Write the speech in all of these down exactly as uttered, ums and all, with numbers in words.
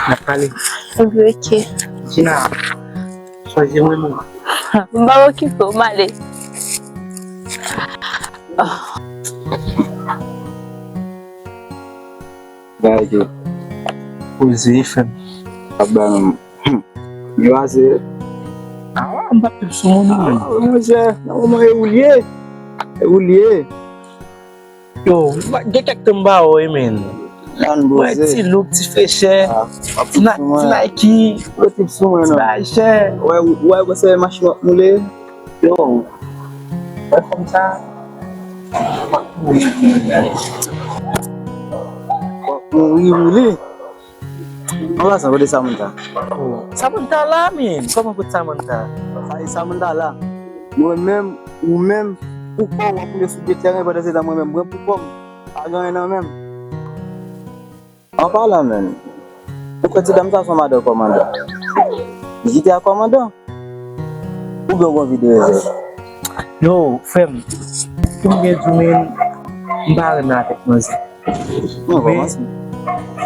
N ap pale. Ok. Gina, sonje mwen menm. M pa okipe w, m ale. Gade. Poze, frè m. Ap ba nou. Yo ase. Awa, m p ap pip sou moun, non. Awa, monchè, nan moman e ou l ye. E ou l ye. Yo, gen kèk tan m pa wè w, men. Mwen ti look, ti frechè, ti Nike, ti bagay chè. Wè, wè, wè, se machin w ap moule. Yo, wè fanm sa. W ap mouri, mouri. An pasan, kote Samantha? Oh, Samantha la, men. Kòman kote Samantha? Sa e Samantha la. Mwen menm, ou menm, pou kò w ap moute sou pye tèren pandan se tan mwen menm, mwen pou kò m, pa gen anyen nan men m. An palan, men, ou kwè ti dam sa se yon madan kòmandan? Li kite a kòmandan? Oubyen w gen anvi de rezèv? Yo, frè m, pou m byen di w, men, m pa renmen avèk manzè. Non, men, kòmanse.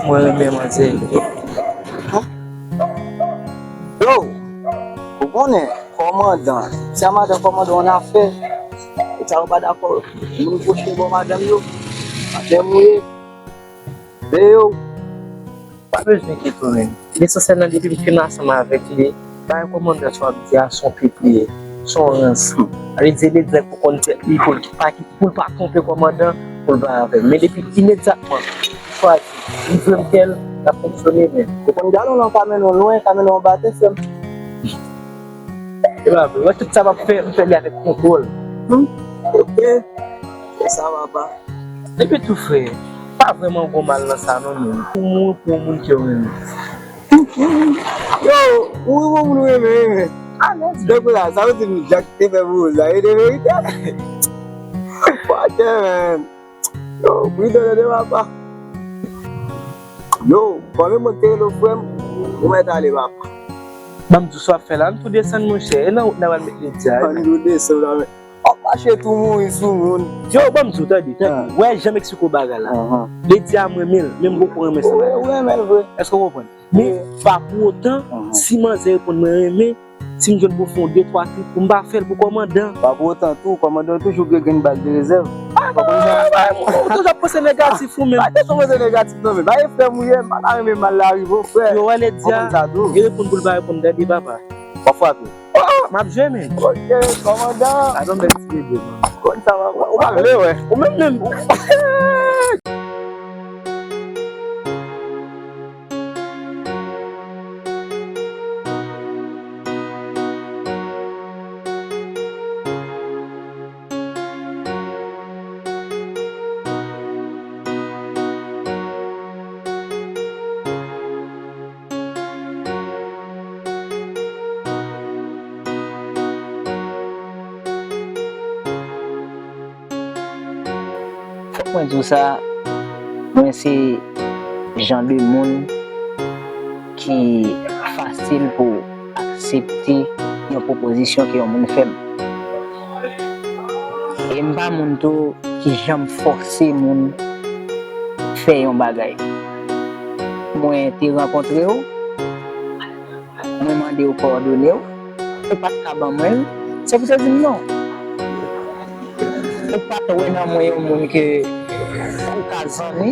Mwen renmen manzè. Yo, ou konnen, kòmandan, se a madan kòmandan yon afè. E sa ou pa dakò, moun pwoche bò madanm yo, atè mouye, veye w. Pa bezwen enkyete w, men. Lesansyèl nan, depi m fin ansanm avèk li, bagay kòmandan sa w ap di a, se yon pip li ye, se yon rans. Sa vle di, se Ledya pou konn tèt li, pou l pa ki, pou l pa twonpe kòmandan, pou l pa avè l. Men depi imedyatman li chwazi livre m kè l, l ap fonksyone, men. Ou konn galon lan ka mennen w lwen, ka mennen w anba tè, frè m. E pa vre. Wè, tout sa m ap fè, m fè li avèk kontwòl. Hmm, ok. Sa va pa. Epi tou, frè, pa vrèman gon mal nan sa, non, men. Pou moun, pou moun ke w renmen. Yo, ou renmen moun ou renmen, renmen. Alèz. Donk, la, sa vle di, Jack te fè pou ou, sa, e de verite. Pote, men. Yo, pridon, tande, papa. Yo, kòm e mwen ki te rele w, frè m, ou mèt ale, papa. Ban m di w sa w ap fè la, ann tou desann, monchè. E nan wout n a pral met Ledya, e. Ann tou desann la, men. W ap mache tou mouri sou moun. Yo, ban m di w, tande, tande. Wè, jan m eksplike w bagay la. Ledya, mwen renmen l, men m poko renmen sa. Ou renmen l vre. Èske w konprann? Men, pa pou otan, si manzè reponn mwen renmen, si m jwenn pou fè yon de twa trip pou m pa fè l pou kòmandan. Pa pou otan tou, kòmandan toujou gen grenn bal de rezèv. Ah, pa konn sa. Ou toujou ap panse negatif ou menm. Pa kesyon panse negatif non, men. Bagay frè m ou ye, m pa ta renmen mal la rive w, frè. Yo, wè Ledya, e reponn pou l pa reponn, tande papa. W ap frape. Oh, m ap jwe, men. Ok, kòmandan. Atann, bèl ti bebe, man. Konn sa, papa. Ou pa vle, wè. Ou menm, menm. Fòk mwen di w sa, mwen se jan de moun ki fasil pou aksepte yon pwopozisyon ke yon moun fè m. E m pa moun tou ki janm fòse moun fè yon bagay. Mwen te rankontre w, mwen mande w kowòdone w, ou pa t ka ban mwen l, se pou te di m non. Ou pa t wè nan mwen yon moun ke ou ka zanmi,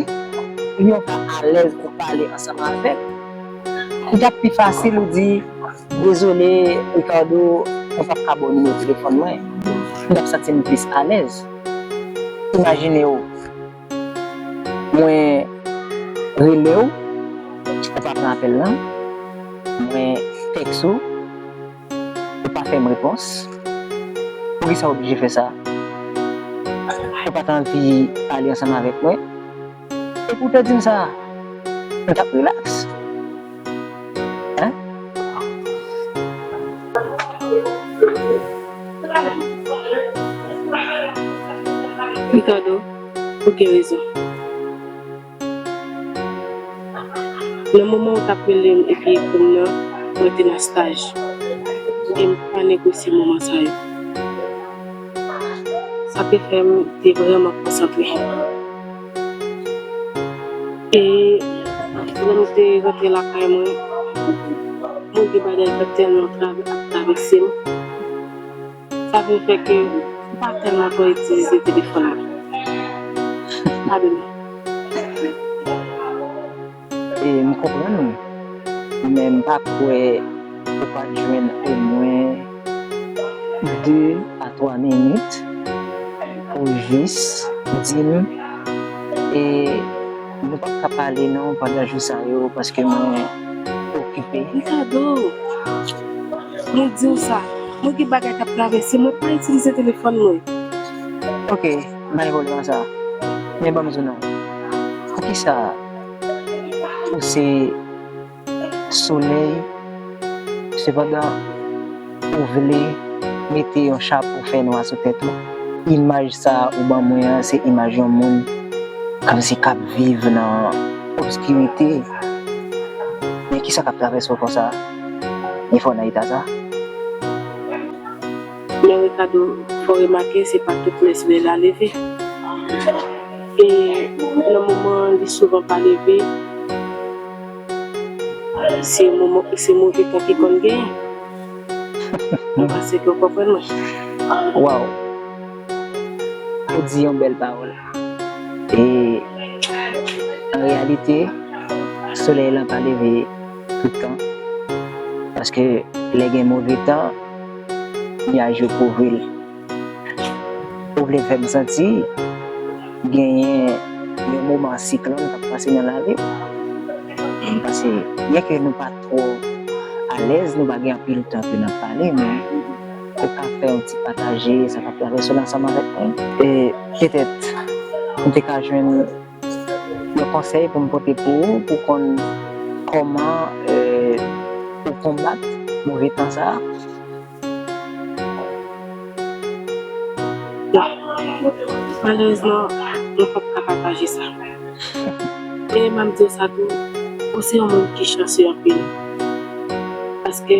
oubyen ou ka alèz pou pale ansanm avèk. Li t ap pi fasil ou di, dezole, Ricardo, mwen p ap ka ba w nimewo telefòn mwen. M t ap santi m plis alèz. Imajine w, mwen rele w, ou pa pran apèl lan, mwen tèks ou, ou pa fè m repons. Poukisa w oblije fè sa? Ou pa t anvi pale ansanm avèk mwen? Epi w te di m sa, m t ap rilaks. Hein? Ricardo, ou gen rezon. Nan moman ou t ap rele m epi ekri m nan, mwen te nan staj. E m pa negosye moman sa yo. Sa te fè m te vrèman konsantre. E Lè m te rantre lakay mwen, mwen gen bagay k ap tèlman trav- ap travèse m. Sa vin fè ke m pa tèlman twò itilize telefòn mwen. Padone. E m konprann ou, men m pa kwè ou pa t jwenn omwen de a twa minit pou w jis di m, e nou p ap ka pale non pandan jou sa yo paske mwen okipe. Ricardo, mwen di w sa, mwen gen bagay k ap travèse m, mwen pa itilize telefòn mwen. Ok, bay pwoblèm sa. Men ban m di w non. Poukisa ou se solèy, sepandan ou vle mete yon chapo fènwa sou tèt ou? Imaj sa ou ban mwen an, se imaj yon moun kòmsi k ap viv nan obskirite. Men kisa k ap travèse w konsa? Gen fò w nan eta sa? Men Ricardo, fò remake, se pa tout lè solèy la leve. E nan moman li souvan pa leve, se moman, se move tan ki konn genyen. Mwen panse ke w konprann mwen. Waw! Ou di yon bèl pawòl. E an reyalite, solèy lan pa leve tout tan. Paske lè gen move tan, nyaj yo kouvri l. Ou vle fè m santi genyen yon moman siklòn k ap pase nan lavi w? Paske byenke nou pa twò alèz, nou pa gen anpil tan ke n ap pale, men ou ka fè yon ti pataje sa k ap travèse w ansanm avèk mwen. E petèt, m te ka jwenn yon konsèy pou m pote pou ou, pou konn kòman, e, ou konbat move tan sa a. Malerezman, mwen p ap ka pataje sa. E m ap di w sa tou, ou se yon moun ki chanse anpil. Paske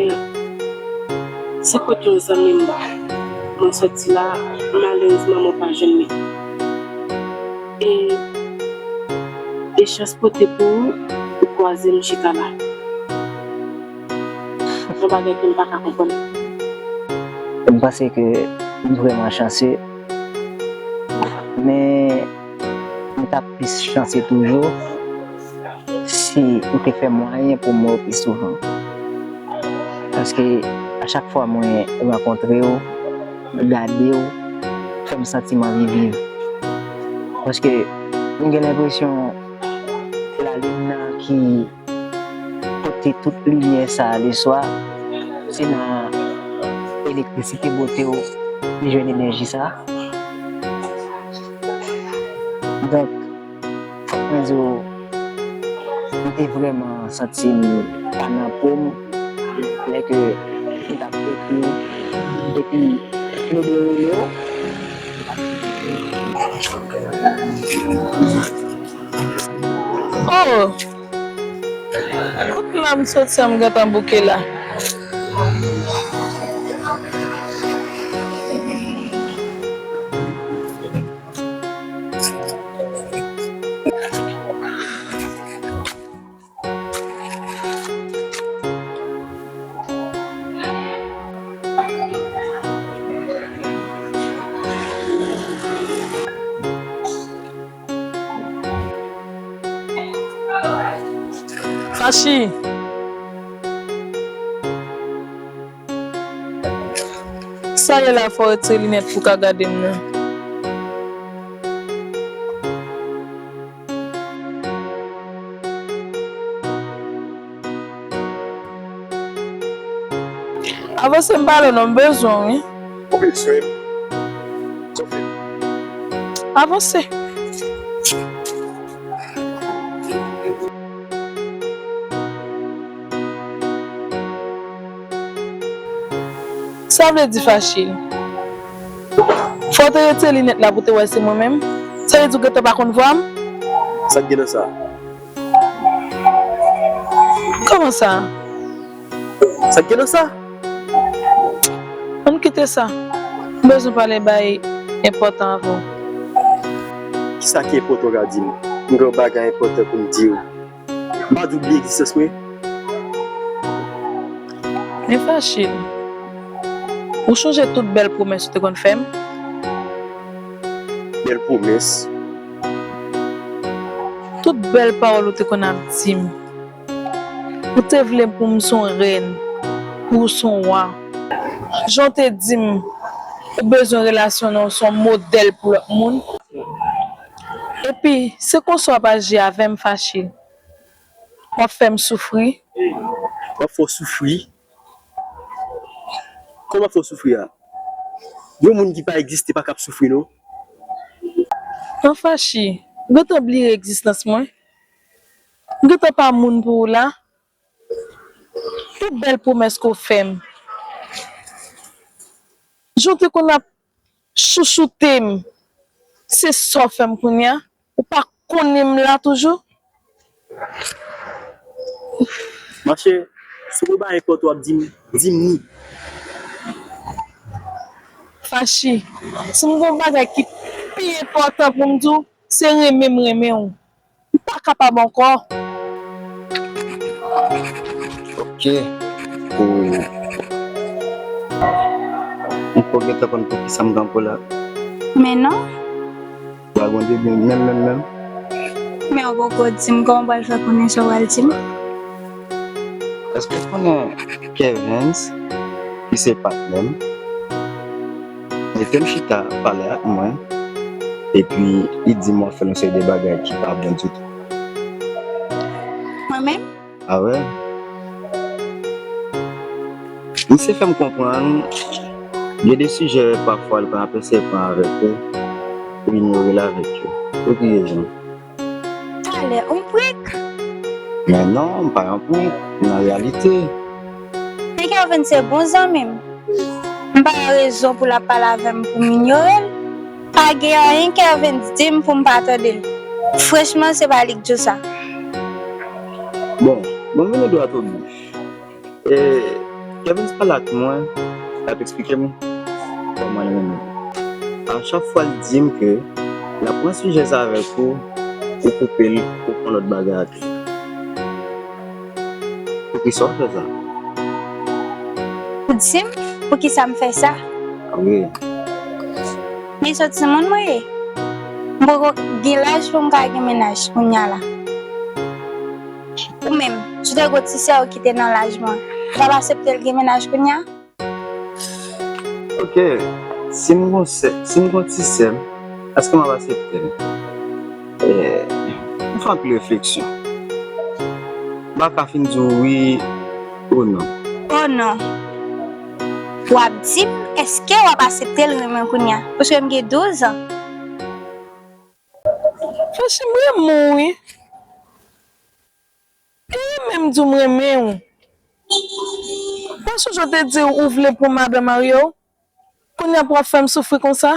se kot yon zanmi m mwen soti la, malerezman mwen pa jwenn li. E, e chans pote pou ou, ou kwaze m chita la. Yon bagay ke m pa ka konprann. M panse ke m vrèman chanse, men m t ap plis chanse toujou si ou te fè mwayen pou m wè w pi souvan. Paske a chak fwa mwen rankontre w, gade w, fè m santi m anvi viv. Paske m gen lenpresyon lalin nan ki pote tout limyè sa a leswa, se nan elektrisite bote w li jwenn enèji sa a. Donk, fòk mwen di w, m te vrèman santi m pa nan po m lè ke m t ap ekri w epi m te rele w. Oh! Kot la m soti an m gentan bouke la. Fachi. Sa ye la fò w retire linèt pou w ka gade m nan. Avanse m pale w non, m bezwen w wi. Ou bezwen m? Sa w fè? Avanse. Sa vle di Fachi. Fò w te retire linèt la pou w te wè se mwen menm. Sa vle di w gentan pa konn vwa m? Sa k gen nan sa? Kòman sa? Sa k gen nan sa? Ann kite sa. M bezwen pale bagay enpòtan avè w. Kisa ki enpòtan w ka di m? M gen yon bagay enpòtan pou m di w. M pa di w bliye egzistans mwen. Men Fachil, ou chonje tout bèl pwomès ou te konn fè m? Bèl pwomès? Tout bèl pawòl ou te konn ap di m. Ou te vle pou m se yon rèn, pou w se yon wa. Jan w te di m, ou bezwen relasyon nan, w se yon modèl pou lòt moun. Epi, se konsa w ap aji avè m, Fachil. W ap fè m soufri. W ap fè w soufri? Kòman fè w soufri a? Yon moun ki pa egziste pa kab soufri, non. Non, Fachi, ou gentan bliye egzistans mwen? Ou gentan pa moun pou ou la? Tout bèl pwomès ke w fè m. Jan w te konn ap chouchoute m, se sa w fè m kounye a? Ou pa konnen m la toujou? Monchè, si w gen bagay enpòtan w ap di m, di m li. Fachi, si m gen yon bagay ki pi enpòtan pou m di w, se renmen m renmen w. M pa kapab ankò. Ok. Ou, ou poko gentan konn poukisa m kanpe w la? Men non. Bagay Bondye gen menm, menm, menm. Men ou poko di m kòman w pral fè konnen sa w pral di m? Èske w konnen Kevens, ki se patnè m, mete l chita pale ak mwen, epi li di m w ap fè yon seri de bagay ki pa bon ditou? Mwen menm? A wè. Misye fè m konprann, gen de sijè pafwa l pran apre se pran avèk ou, ou inyore l avèk yo. Pou ki rezon? Talè, ou prank? Men non, m pa yon prank, nan reyalite. Men Kevin se bon zanmi m. M pa wè rezon pou l ap pale avè m pou m inyore l. Pa gen anyen Kevin di m pou m pa tande l. Franchman, se pa li k di w sa. Bon, bon, vini dwat o bi. E, Kevin pale ak mwen, l ap eksplike m kòman l renmen m. A chak fwa l di m ke l ap pran sijè sa avèk ou, ou koupe l, ou pran lòt bagay ak li. Poukisa w fè sa? Ou di m poukisa m fè sa? Wi. Men se yon timoun mwen ye. M poko gen laj pou m ka gen mennaj kounye a la. Ou menm, si w te gen yon ti sè w ki te nan laj mwen, w t ap aksepte l gen mennaj kounye a? Ok, si m gon sè, si m gon ti sè m, èske m ap aksepte l? Eh, m fè anpil refleksyon. M pa ka fin di w wi ou non. Oh non. W ap di m, èske w ap aksepte l renmen kounye a? Paske m gen douz an. Fachi, m renmen w wi. E menm di w m renmen w. Ou pa sonje w te di w vle pran madanm marye w? Kounye a pou w ap fè m soufri konsa?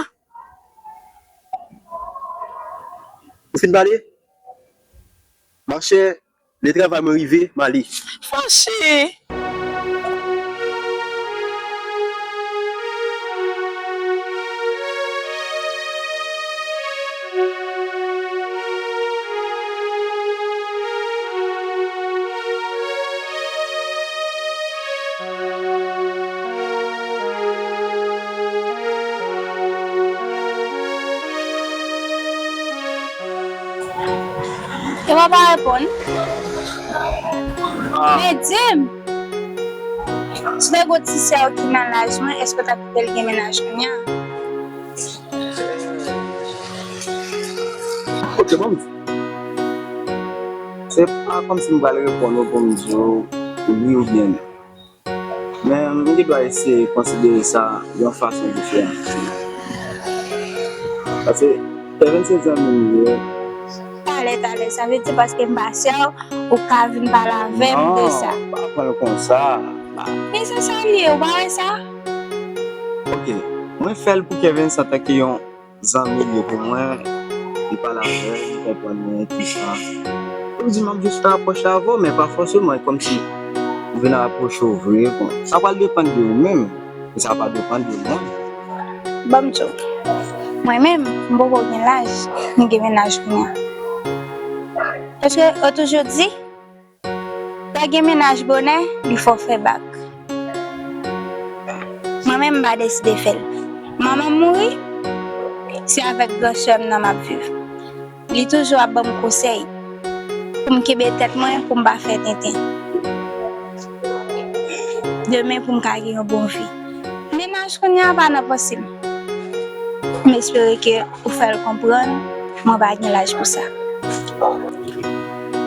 Ou fin pale? Monchè, lè travay mwen rive, m ale. Fachi! Yo pa pa reponn. Men di m, si w te gen yon ti sè w ki nan laj mwen, èske w t ap kite l gen mennaj kounye a? Ok, bon, se pa kòmsi m pral reponn ou pou m di w wi oubyen non. Men m gen dwa eseye konsidere sa yon fason diferan. Paske Kevin se zanmi m ye. Talè, talè, sa vle di paske m pa sè w, ou ka vin pale avè m de sa? Non, pa pran l konsa. Men se sa l ye, ou pa wè sa? Ok, mwen fè l pou Kevin antanke yon zanmi l ye pou mwen, li pale avè m, li konprann mwen, tou sa. Ou di m ap jis rapwoche avè w, men pa fòseman, e kòmsi m vin rapwoche w vre. Bon, sa pral depann de ou menm, e sa pa depann de mwen. Ban m di w, mwen menm, m poko gen laj pou m gen mennaj kounye a. Paske yo toujou di, Lè gen mennaj bonè, li fè w fè bak. Mwen menm, m pa deside fè l. Manman m mouri, se avèk gran sè m nan m ap viv. Li toujou ap ban m konsèy pou m kenbe tèt mwen, pou m pa fè tenten. Demen, pou m ka gen yon bon vi. Mennaj kounye a pa nan panse m. M espere ke ou fè l konprann mwen pa gen laj pou sa.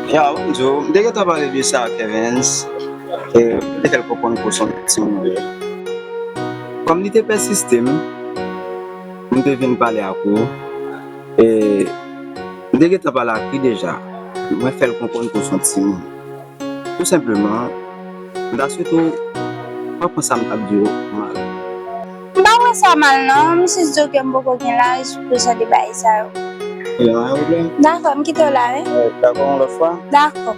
Ya, m di w, m te gentan pale de sa ak Evans, e m te fè l konprann pou son timoun. Kòm li te pèsiste m, m te vin pale ak ou, e m te gentan pale ak li deja. Mwen fè l konprann pou son timoun. Tou senpleman, m ta swete w pa pran sa m t ap di w mal. M pa wè sa mal non, m jis di w ke m poko gen laj pou jan de bagay sa yo. E pa gen pwoblèm. Dakò, m kite w la wi. Dakò, yon lòt fwa. Dakò.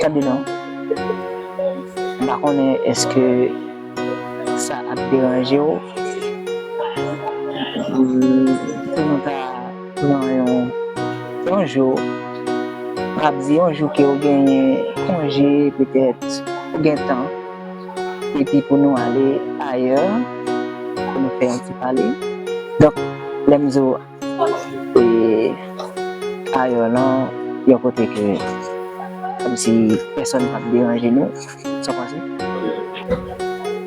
Tande non. M pa konnen èske sa ap deranje w. Pou nou ta pran yon, yon jou, m ap di yon jou ke w genyen konje, petèt ou gen tan, epi pou nou ale ayè, pou nou fè yon ti pale. Donk, lè m di w e ayè lan, yon kote ke kòmsi pèsonn p ap deranje nou. Sa w panse?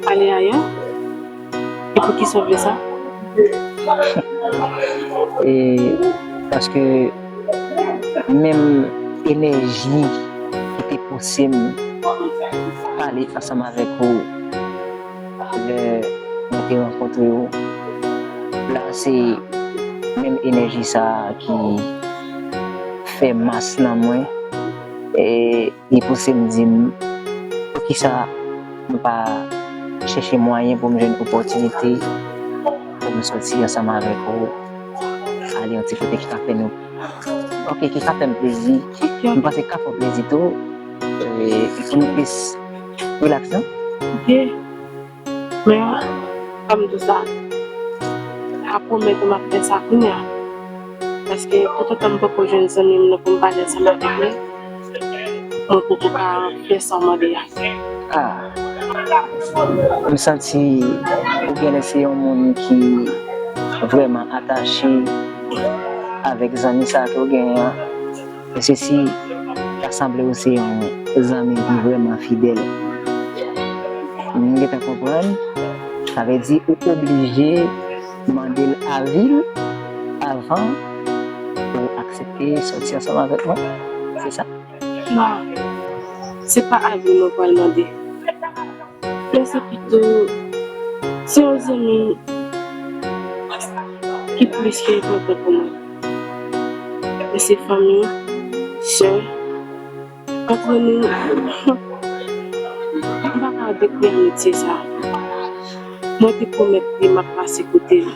Ale ayè? E poukisa w vle sa? E paske menm enèji ki te pouse m pale ansanm avèk ou lè mwen te rankontre w la, se menm enèji sa a ki fè mas nan mwen. E li pouse m di m, poukisa m pa chèche mwayen pou m jwenn opòtinite pou m soti ansanm avèk ou, ale yon ti kote ki ka fè nou, oke, ki ka fè m plezi. M panse k ka fè w plezi tou, e pou nou plis rilaks non. Oke. Men, fò m di w sa, m pa pwomèt ou m ap fè sa kounye a. Paske toutotan m poko jwenn zanmi m nan pou m pale ansanm avèk li, mwen poko ka fè sa w mande a. Ah, m santi ou genlè se yon moun ki vrèman atache avèk zanmi sa ke w genyen an. Mesye, si ta sanble ou se yon zanmi ki vrèman fidèl, m gentan konprann. Sa vle di ou oblije mande l avi l avan ou aksepte sòti ansanm avèk mwen. Se sa? Non, se pa avi mwen pral mande. Men se pito, se yon zanmi ki plis ke enpòtan pou mwen. Men se fanmi, sè, antre nou, m pa ka dekri amitye sa. Mwen te pwomèt li m ap pase kote l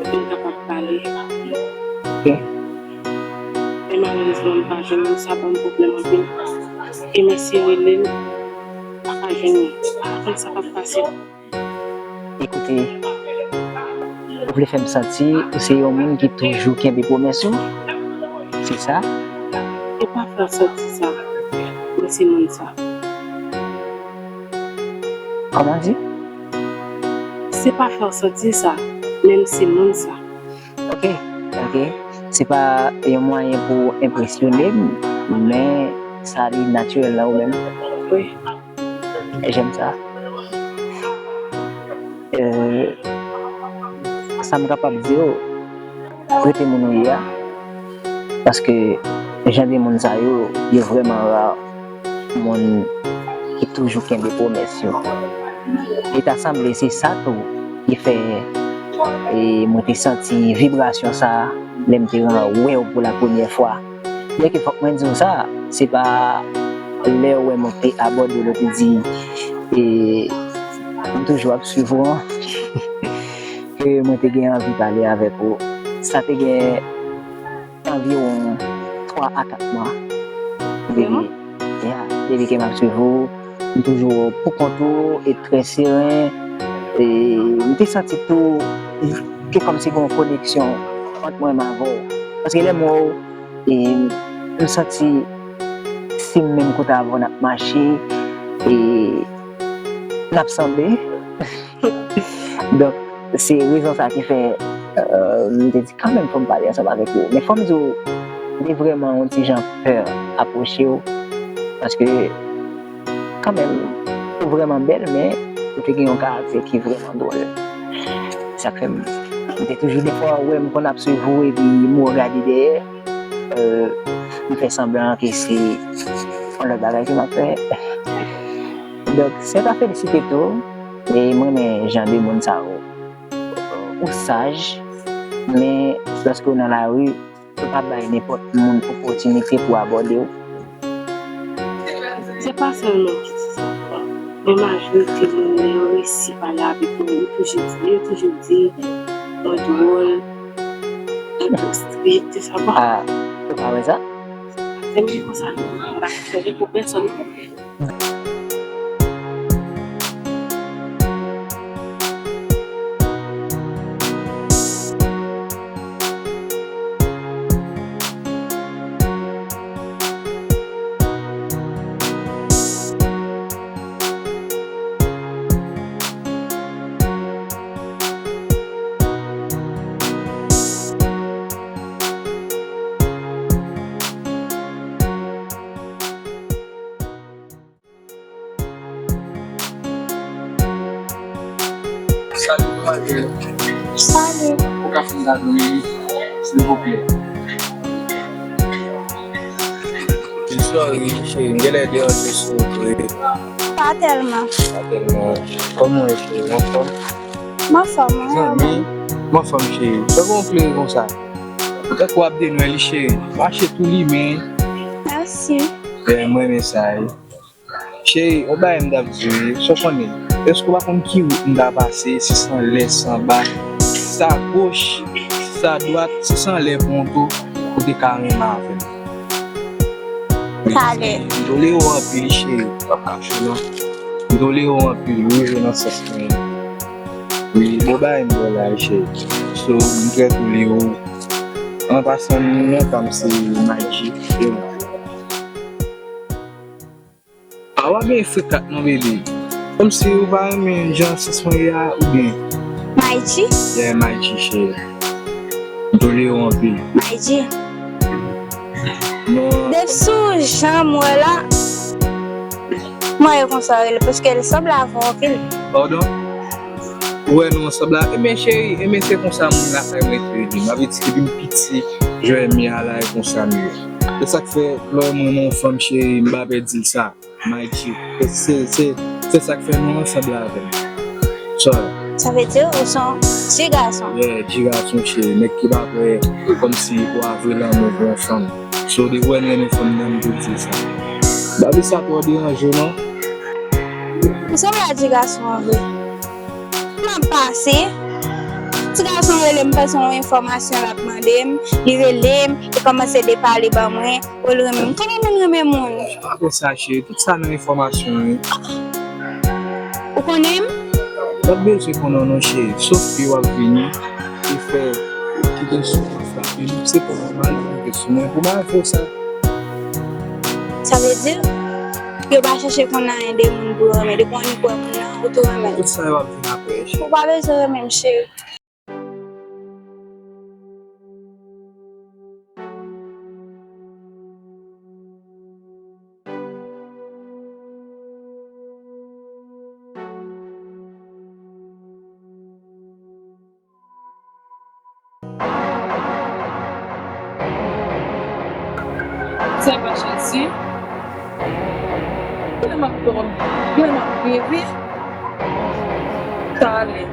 pou n kapab pale. Oke. Men malerezman, m pa jwenn li, sa ban m pwoblèm anpil. E m eseye rele l, m pa ka jwenn li. M pa konn sa k ap pase. Ekoute, ou vle fè m santi ou se yon moun ki toujou kenbe pwomès ou? Se sa? E pa fè w santi sa, mwen se moun sa. Kòman di? Se pa fè w santi sa, men m se moun sa. Oke, oke. Se pa yon mwayen pou enpresyone m, men sa li natirèl nan ou menm. Wi. J'aime ça. Euh, sa m kapab di w, rete moun ou ye a. Paske jan de moun sa yo, yo vrèman ra. Moun ki toujou kenbe pwomès yo. E ta sanble se sa tou ki fè e mwen te santi vibrasyon sa a lè m te wè w pou la premyè fwa. Byenke fòk mwen di w sa, se pa lè w wè mwen te abòde w, te di e m toujou ap swiv ou an ke mwen te gen anvi pale avèk ou. Sa te gen anviwon twa a kat mwa. Depi, ya, depi ke m ap swiv ou, m toujou pou kont ou e trè seren. E m te santi tou ke kòmsi gen yon koneksyon ant mwen menm avè w. Paske lè m wè w, E m santi si m menm kote avè w n ap mache, e n ap sanble. Donk, se rezon sa ki fè, euh, m te di kanmenm fò m pale ansanm avèk ou. Men fò m di w, m te vrèman yon ti jan pè apwoche w. Paske, kanmenm, ou vrèman bèl, men ou te gen yon karaktè ki vrèman dwòl. Sa k fè m, m te toujou, defwa, ou wè m konn ap swiv ou, epi m wè w gade dèyè. Euh, m fè sanblan ke se yon lòt bagay ke m ap fè. Donk, se ta felisite tou, e m renmen jan de moun sa yo. Ou saj, men lòske w nan lari, ou pa bay nenpòt moun opòtinite pou abòde w. Se pa sèlman ki di sa, men majorite moun, lè yo resi pale avèk mwen, yo toujou di, yo toujou di mwen dwòl, mwen strik, tout sa. Bon. Ah, ou pa wè sa? Se menm konsa, non. M pa chanje pou pèsonn. Salut, madanm. Salut. Ou ka fè m gade, silvouplè? Sorry, cheri, m genlè deranje sou ou vre. Pa tèlman. Pa tèlman. Kòman w ye, cheri? Ou anfòm? M anfòm, wi. Zanmi, m anfòm, cheri. Sa w klere konsa? Tankou w ap denwè li, cheri. Mache tou limen. Mèsi. Byen, m renmen sa, wi. Cheri, yon bagay m t ap di w, sa w konnen, èske w pa konn ki wout m ta pase, si se anlè, si se anba, si se agoch, si se adwat, si se anlè pon tou, ou te ka renmen avè m? Talè. M tolere w anpil, cheri, m p ap kache w, non. M tolere w anpil, wi, nan sans mwen. Wi, bon bagay m wè la, cheri. So, m trè tolere w. An pasan, non pa m se Mayji. A, w ap byen frekat non, bebe. Kòmsi ou pa renmen jan sans mwen ye a, oubyen? Mayji? Yeah, Mayji, cheri. M tolere w anpil. Mayji. Non. De sou jan m wè la, mwen e konsa rele, paske l sanble avè w anpil. Padon? Ou wè nou ansanm la. Ebyen, cheri, ebyen, se konsa moun lakay mwen te rele m. M ap di, depi m piti, jwè mi a la, e konsa m ye. Se sa k fè, lè w wè mwen nan yon fanm, cheri, m pa pè di l sa. Mayji. Se, se, se, se sa k fè nou ansanm la avè m. Sorry. Sa vle di ou se yon ti gason? Yeah, ti gason, cheri. Nèg ki pa pè kòmsi pou avwe lanmou pou yon fanm. So, depi w wè m renmen fanm nan, m toujou di sa. M pa vle sa twò deranje w, non. Ou sanble a ti gason an vre. M ap pase. Ti gason rele m, panse yon enfòmasyon l ap mande m. Li rele m, li kòmanse depale ban mwen. Ou l renmen m. Kòman moun renmen moun? Se pa konsa, cheri. Tout sa nan enfòmasyon, wi. Ou konnen m? M pa t bezwen konnen w non, cheri. Sof ke w ap vini e fè kite soufrans la, men se pa nòmal pou rive sou mwen pou m avwe w sa. Sa vle di, yo pa chèche konn anyen de moun pou yo renmen. Depi w annik wè moun nan, ou tou renmen l. Tout sa yo ap vin apre, cheri. Ou pa bezwen renmen m, cheri. Sèvant Jezi, kilè m ap dòmi, kilè m ap reve, talè.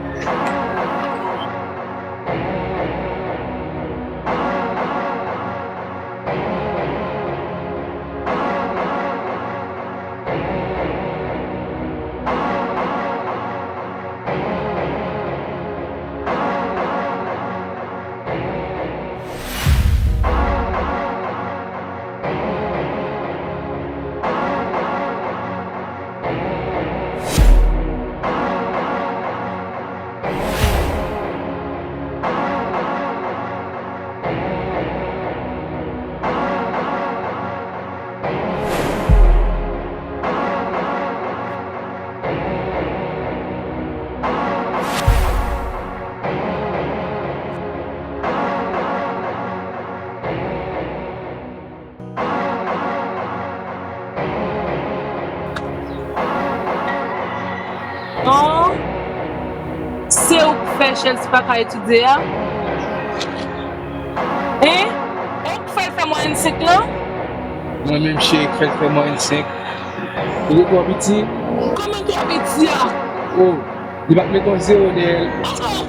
Se ou k fè Chelsea pa ka etidye a? Hein? Ou k fè l fè mwayèn senk lan? Mwen menm cheri k fè l fè mwayèn senk. Ou te twò piti? Kòman twò piti a? Oh, li pa t met yon zewo dèyè l. Oh!